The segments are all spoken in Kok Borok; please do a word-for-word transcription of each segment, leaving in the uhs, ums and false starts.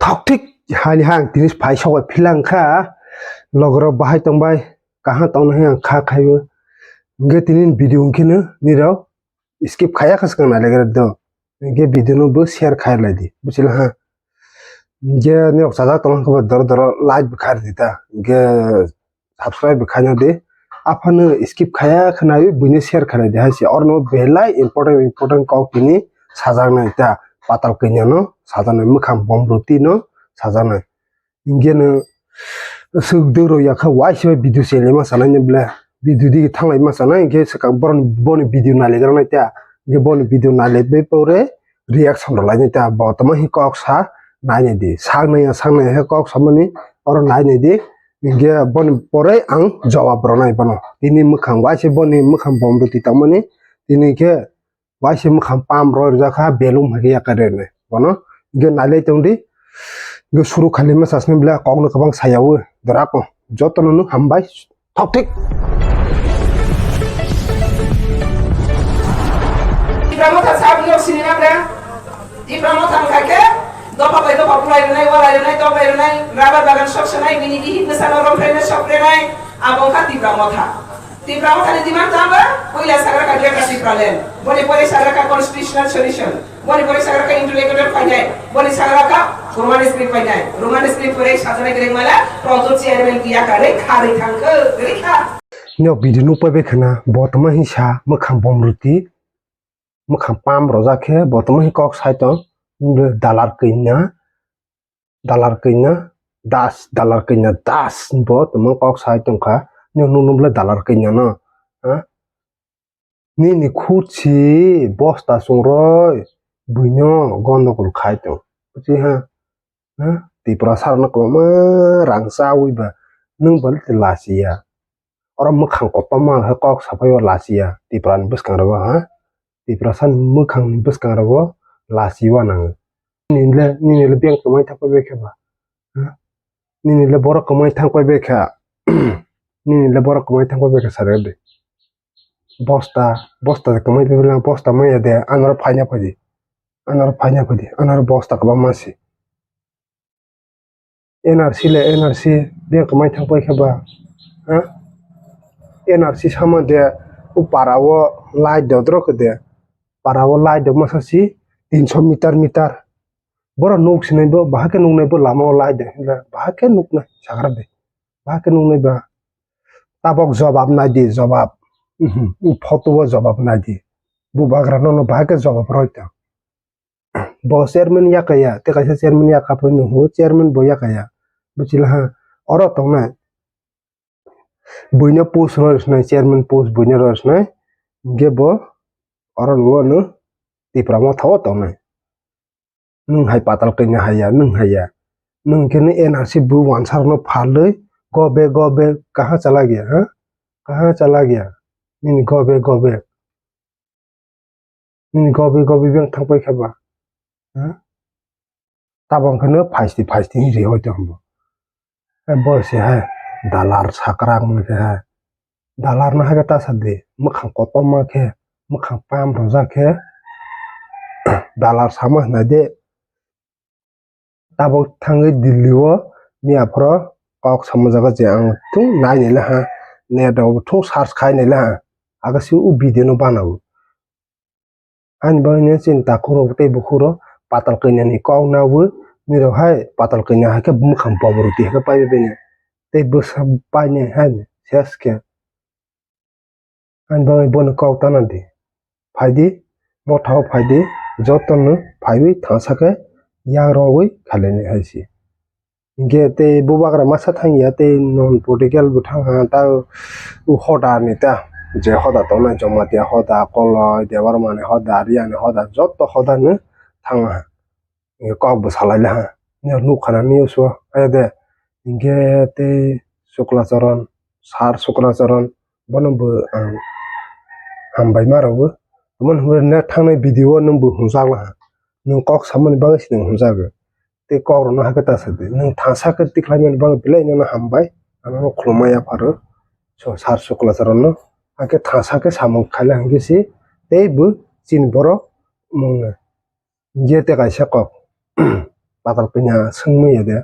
Thok thik hani ha ang tini phai sogwi philang kha, logorok bahai tongbai, kaham tongna hai ang kha khaibo. Hingke tini video hingke no nirok skip khaya kha swkang nai legra do. Hingke video no bo share khai lai di, buchila ha. Hingke nirok chajak tong kha doro doro like bo khai di ta. Hingke subscribe bo khaina di. Aphano skip khaya khwnawi buino share khaina di hai se. Orno belai important important kok tini sajaknai ta. Patal kanya no sajaknai, mwkhang bomroti no sajaknai. Hingke no swk dwro ya kha waisa video chelima sanai ni ble. Video di thanglai ma sanai hingke swkang borok boni video nailegra nai ta. Hingke boni video nailebai pore reaction rwlainai ta, bo tamo hi kok sa nainai di, saknai ya saknai ya khe kok samani oro nainai di, hingke boni pore ang jawab rwnai bono. Tini mwkhang waise boni mwkhang bomroti tongmani, tini khe waise mwkhang pam roi rwjak kha, belum hai khe yakarwi rwnai bono, hingke nailai tongdi, hingke suru khali ma sasni bwle kokno kwbang sayawi dwrako jotono no hambai. Thok thik. Tipra Motha sab nok sini na bra. Tipra Motha wngkha khe dopha bai dopha bulai rwnai, walai rwnai, toklai rwnai, rubber bagan sok sanai, bini bihik bwsano romphrenai, sokrenai, abo wngkha Tipra Motha. Tipra Mothani demand tamo, puila sagra kha Greater Tipraland. Boni pore sagra kha constitutional solution. Boni pore sagra kha interlocutor phainai. Boni sagra kha Roman script phainai. Roman script pore sajana gerek mala, Pradyot chairman kiya kha, rikha, rikha, rikha. Nok video no paibai khana, bo tama hinsa, mwkhang bomroti, mwkhang pam rojak khe, bo tama hin kok sai tong, dalar kanya, dalar kanya, das, dalar kanya, das, bo tama kok sai tong kha, nini nung nung bwle dalar kanya no, ha? Nini khutsi bosta chungroi buino gondogol khai tong. Buchi ha? Ha? Tiprasa rokno kwbangma rang chawi ba nwng bwle lachia. Oro mwkhang kotorma khe kok saphai o lachia. Tiprani bwskang rogo ha? Tiprasa ni mwkhang ni bwskang rogo lachi uanang. Nini le, nini le beng kwmai thangpai bai khe ba? Ha? Nini le borok kwmai thangpai bai kha? Nini le borok kwmai thangpai bai kha sari de. Bosta, bosta de kwmai bai lang, bosta maya de, anaro phaina phaidi. Anaro phaina phaidi, anaro bosta kwbangma si. N R C le N R C beng kwmai thangpai khe ba? Ha? N R C sama de, o para o light de odrok de. Para o light de masa si tinso meter meter. Boro nuk sinai bo, bahai khe nuknai bo lama o light de. Bahai khe nuknai, sagra de. Bahai khe nuknai ba. Tabok jobab nai di, jobab. Mhm, o photo o jobab nai di. Bubagra nono bahai khe jobab roi tong. Bo chairman yakaya, tei kaisa chairman yaka phai nung, chairman bo yakaya. Buchila ha, oro tongnai. Buino post roi rwsnai, chairman post buino roi rwsnai. Hingke bo oro nungo no Tipra Motha o tongnai. Nwng hai patal kanya haya, nwng haya. Nwng khe no N R C bo wansarokno phalwi, go back, go back, kaha chalak ya, ha? Kaha chalak ya? Nini go back, go back. Nini gobi gobi beng thangpai khe ba? Ha? Tabang khe no phaisti phaisti hinwi rihoi tong bo. Bo se hai dalar sakra wngma khe hai. Dalar no hai khe ta sa di, mwkhang kotorma khe, mwkhang pam rwjak khe, dalar sama hwnai de. Tabok thangwi Delhi o miya phoro kok sama jaga je ang thung nai nai le ha, net rok thung search khai nai le ha, aga si o video no bana o. Ani bagwi no chini takhuk rok tei bukhuk rok patal kanya ni kok na o, nirok hai patal kanya hai khe bwkhang pobroti hai khe pai bai nai tei bwsa pai nai hai ses khe. Ani bagwi bono kok tana di. Phai di, motha o phai di, jotono phaiwi thangsa khe yak rogwi khailai nai hai se. Hingke tei bubagra masa thang ya, tei non political bo thang ha, ta o hoda ni ta, je hoda tongnai Jamatia hoda, Koloi, Debbarma ni hoda, Riya ni hoda, joto hoda no thang ha. Hingke kok bo salai le ha. Nini nuk khana news o, aya de. Hingke tei Suklacharan, Sir Suklacharan, bono bo ang hambai ma rw o. Omo hwnba thangnai video o nwng bo hwnjak la ha. Nwng kok samani bagwi se nwng hwnjago. Tei kok rok no hakhe ta sa di. Nwng thangsa khe tikhlai mani bagwi belai no hambai. Ano khulumma yapharo. So Sir Suklacharan no. Hakhe thangsa khe samung khaila hingke se tei bo chini borok mung nai. Hingke tei kaisa kok. Patal kanya swngmaya de.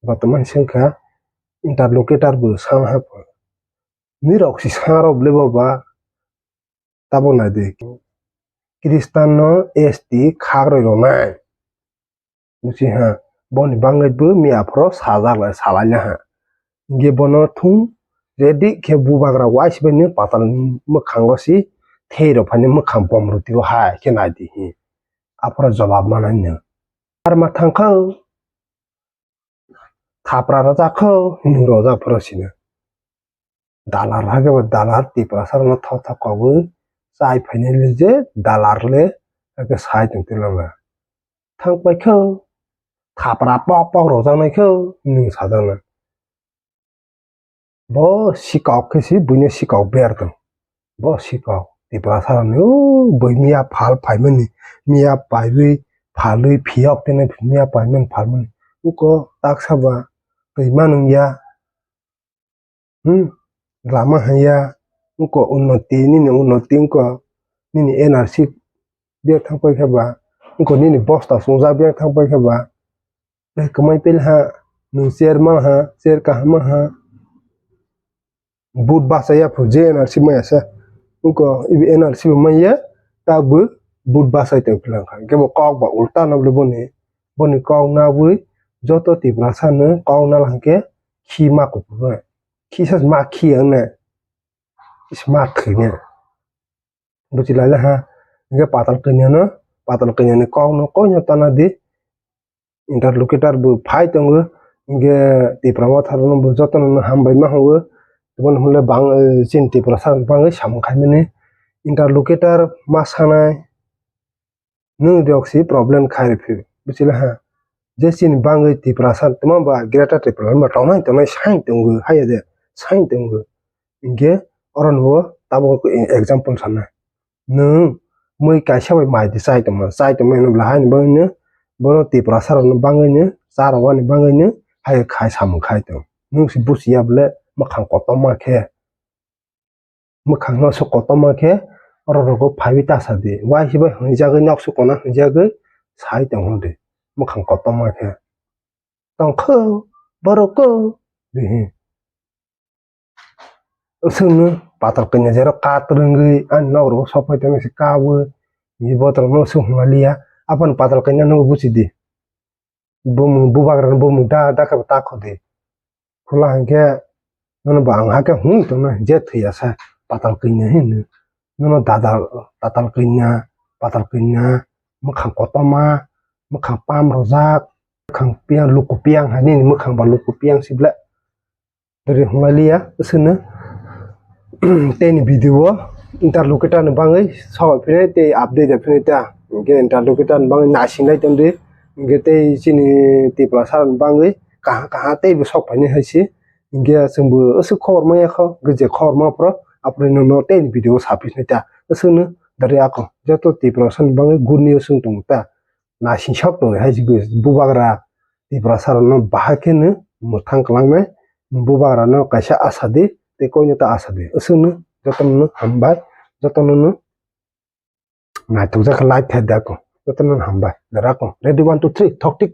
Ba tongmani swngkha interlocutor bo sana hapha. Nirok si sana rok le baba tabo nai de. Christian no S T khakroi rwnai. Busi ha, boni bangwi bo miya phoro sajak lai, salai na ha. Hingke bono thung ready khe bubagra waisa bai ni patal mwkhango si thei rok phani mwkhang bom rwtwi o hai khe nai di hi. Aphoro jawab manai no. Ar ma thang kha o, thapra rwjak kha o, hinwi rwjak phoro sino. Dalar hake bo dalar Tiprasa rokno thok thok kogwi chai phainai le je dalar le hake sai tong twi lama. Thang pai kha o, thapra pok pok rwjaknai kha o, hinwi sajaknai. Bo sikok khe si buino sikok ber tong. Bo sikok Tiprasa rokni o bui miya phal phaimani, miya paiwi phalwi phiyok tene miya paimani phalmani. Uko taksa ba twi manung ya. Hmm, lama haya, wngkha unnoti, nini unnoti wngkha, nini N R C biyang thang pai kha ba, wngkha nini bosta sungjak biyang thang pai kha ba, tei kwmai pil ha, nwng chair ma ha, chair kaham ma ha, boot bachai ya phu je N R C maya sa, wngkha ibi N R C bo maya, tabuk boot bachai tong phila wngkha, hwnkhe bo kok ba ulta no bole boni, boni kok nabwi joto Tiprasa no kok nala hwnkhe, khi ma kuphur, khisa ma khi ang ne, ma thwi ne. Buchi lai ha, hingke patal kanya no, patal kanya ni kok no koi no tana di, interlocutor bo phai tongo, hingke Tipra Motha rok no bo joto no hambai ma hwngo, toboni hwnle bang, eh, chini Tiprasa rok bangwi samung khai mani, interlocutor ma sanai, nwng rok si problem khai rw phi, buchila ha. Je chini bangwi Tiprasa twma ba Greater Tipraland ba tongnai tongnai sign tongo, haiya de sign tongo. Hingke oro nugo tabuk example sana. Nwng mui kaisa bai mai di chai tongma, chai tongma hwnwi bwla haino bangwino bono Tiprasa rokno bangwino cha rwani bangwino hai khai samung khai tong. Nwng si buchiya bwle mwkhang kotorma khe. Mwkhang no se kotorma khe oro rogo phaiwi ta sa di. Waisa bai hwnjagwi nok se kona hwnjagwi sai tong hwn di. Mwkhang kotorma khe. Tong kho, borok kho, di hi. Aswkno patal kanya jero kat rwngwi ani nok rogo sok phai tongma se kawi. Ni botrok no se hwnga liya. Aboni patal kanya no buchi di. Bumung bubagra ni bumung da, da khe bo ta kho de. Khula hinkhe nono bo ang hakhe hung tongna je thwiya sa patal kanya hino. Nono dada patal kanya, patal kanya, mwkhang kotorma, mwkhang pam rojak, mwkhang piyang luku piyang hai nini mwkhang ba luku piyang sible. Dori hwnlailiya, aswkno tei ni video o interlocutor ni bangwi sok phinai tei update rok phinai ta. Hingke interlocutor ni bangwi naising lai tongdi. Hingke tei chini Tiprasa rok ni bangwi kaha kaha tei bo sok phainai hai se. Hingke chwngbo aswk khobor manya kho, je khobor ma phoro aphuru no tei ni video o sa phinai ta. Aswkno dori ako joto Tiprasa ni bangwi good news wng tongo ta. Naising sok tongo hai se bubagra Tiprasa rok no bahai khe no mwthang kwlangnai. Bubagra no kaisa asa di tei koi no ta asa di. Aswk no joto no hambai, joto no naithok jak khe like khai da ko. Joto no hambai. Dara ko. Ready, one, two, three. Thok tik